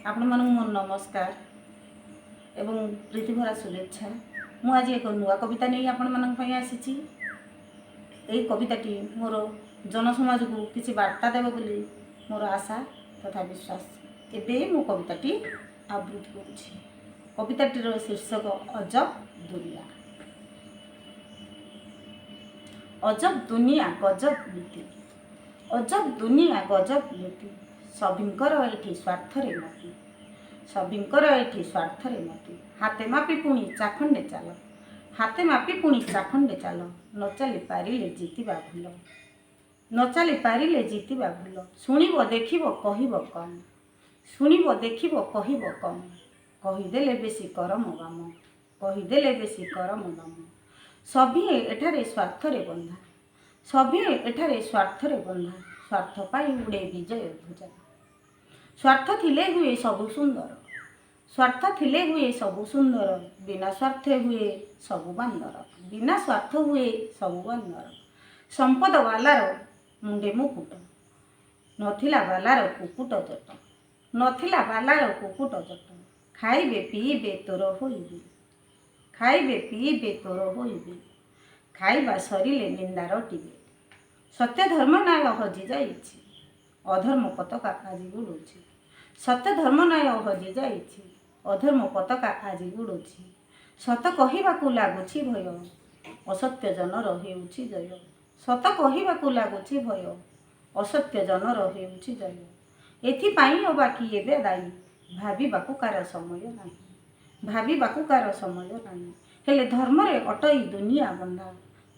ଆପଣମାନଙ୍କୁ ମୋର ନମସ୍କାର ଏବଂ ପ୍ରୀତିଭରା ଶୁଭେଚ୍ଛା। ମୁଁ ଆଜି ଏକ ନୂଆ କବିତା ନେଇ ଆପଣମାନଙ୍କ ପାଇଁ ଆସିଛି। ଏହି କବିତାଟି ମୋର ଜନସମାଜକୁ କିଛି ବାର୍ତ୍ତା ଦେବ ବୋଲି ମୋର ଆଶା ତଥା ବିଶ୍ୱାସ। ଏବେ ମୁଁ କବିତାଟି ଆବୃତ୍ତି କରୁଛି। କବିତାଟିର ଶୀର୍ଷକ ଅଜବ ଦୁନିଆ। ଅଜବ ଦୁନିଆ ଗଜବ ନୀତି, ଅଜବ ଦୁନିଆ ଗଜବ ନୀତି, ସଭିଙ୍କର ଏଠି ସ୍ୱାର୍ଥରେ ମତି, ସଭିଙ୍କର ଏଠି ସ୍ୱାର୍ଥରେ ମତି। ହାତେ ମାପି ପୁଣି ଚାଖଣ୍ଡେ ଚାଲ, ହାତେ ମାପି ପୁଣି ଚାଖଣ୍ଡେ ଚାଲ, ନ ଚାଲି ପାରିଲେ ଜିତିବା ଭୁଲ, ନ ଚାଲି ପାରିଲେ ଜିତିବା ଭୁଲ। ଶୁଣିବ ଦେଖିବ କହିବ କମ୍, ଶୁଣିବ ଦେଖିବ କହିବ କମ୍, କହିଦେଲେ ବେଶୀ କରମ ବାମ, କହିଦେଲେ ବେଶୀ କରମ ବାମ। ସଭିଏଁ ଏଠାରେ ସ୍ୱାର୍ଥରେ ବନ୍ଧା, ସଭିଏଁ ଏଠାରେ ସ୍ୱାର୍ଥରେ ବନ୍ଧା, ସ୍ୱାର୍ଥ ପାଇଁ ଉଡ଼େ ବିଜୟ ଧ୍ୱଜା। ସ୍ୱାର୍ଥ ଥିଲେ ହୁଏ ସବୁ ସୁନ୍ଦର, ସ୍ୱାର୍ଥ ଥିଲେ ହୁଏ ସବୁ ସୁନ୍ଦର, ବିନା ସ୍ୱାର୍ଥେ ହୁଏ ସବୁ ବାନ୍ଦର, ବିନା ସ୍ୱାର୍ଥ ହୁଏ ସବୁ ବାନ୍ଦର। ସମ୍ପଦ ବାଲାର ମୁଣ୍ଡେ ମୁକୁଟ, ନଥିଲା ବାଲାର କୁକୁଟ ଜଟ, ନଥିଲା ବାଲାର କୁକୁଟ ଜଟ। ଖାଇବେ ପିଇବେ ତୋର ହୋଇବେ, ଖାଇବେ ପିଇବେ ତୋର ହୋଇବେ, ଖାଇବା ସରିଲେ ନିନ୍ଦା ରଟିବେ। ସତ୍ୟ ଧର୍ମ ନ୍ୟାୟ ହଜି ଯାଇଛି, ଅଧର୍ମ ପତାକା ଆଜି ଉଡ଼ୁଛି। ସତ୍ୟ ଧର୍ମ ନ୍ୟାୟ ହଜି ଯାଇଛି, ଅଧର୍ମ ପତାକା ଆଜି ଉଡ଼ୁଛି। ସତ କହିବାକୁ ଲାଗୁଛି ଭୟ, ଅସତ୍ୟ ଜନର ହେଉଛି ଜୟ। ସତ କହିବାକୁ ଲାଗୁଛି ଭୟ, ଅସତ୍ୟ ଜନର ହେଉଛି ଜୟ। ଏଥିପାଇଁ ଅବା କିଏ ବେ ଦାୟୀ, ଭାବିବାକୁ କାର ସମୟ ନାହିଁ, ଭାବିବାକୁ କାର ସମୟ ନାହିଁ। ହେଲେ ଧର୍ମରେ ଅଟଇ ଦୁନିଆ ବନ୍ଧା,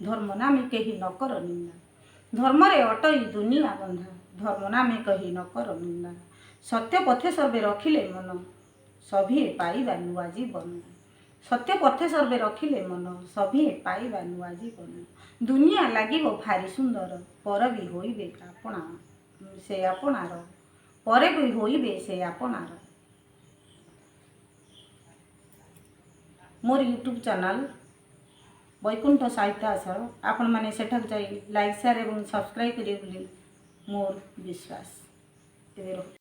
ଧର୍ମ ନାମେ କେହି ନ କର ନିନ୍ଦା। ଧର୍ମରେ ଅଟଇ ଦୁନିଆ ବନ୍ଧା, ଧର୍ମ ନାମେ କେହି ନ କର ନିନ୍ଦା। ସତ୍ୟ ପଥେ ସର୍ବେ ରଖିଲେ ମନ, ସଭିଏଁ ପାଇବା ନୂଆ ଜୀବନ। ସତ୍ୟ ପଥେ ସର୍ବେ ରଖିଲେ ମନ, ସଭିଏଁ ପାଇବା ନୂଆ ଜୀବନ। ଦୁନିଆ ଲାଗିବ ଭାରି ସୁନ୍ଦର, ପର ବି ହୋଇବେ ଆପଣା ସେ ଆପଣାର, ପରେ ବି ହୋଇବେ ସେ ଆପଣାର। ମୋର ୟୁଟ୍ୟୁବ୍ ଚ୍ୟାନେଲ୍ ବୈକୁଣ୍ଠ ସାହିତ୍ୟ ଆସର, ଆପଣମାନେ ସେଠାକୁ ଯାଇ ଲାଇକ୍, ସେୟାର ଏବଂ ସବସ୍କ୍ରାଇବ୍ କରିବେ ବୋଲି ମୋର ବିଶ୍ୱାସ। ଏବେ ରହୁଛି।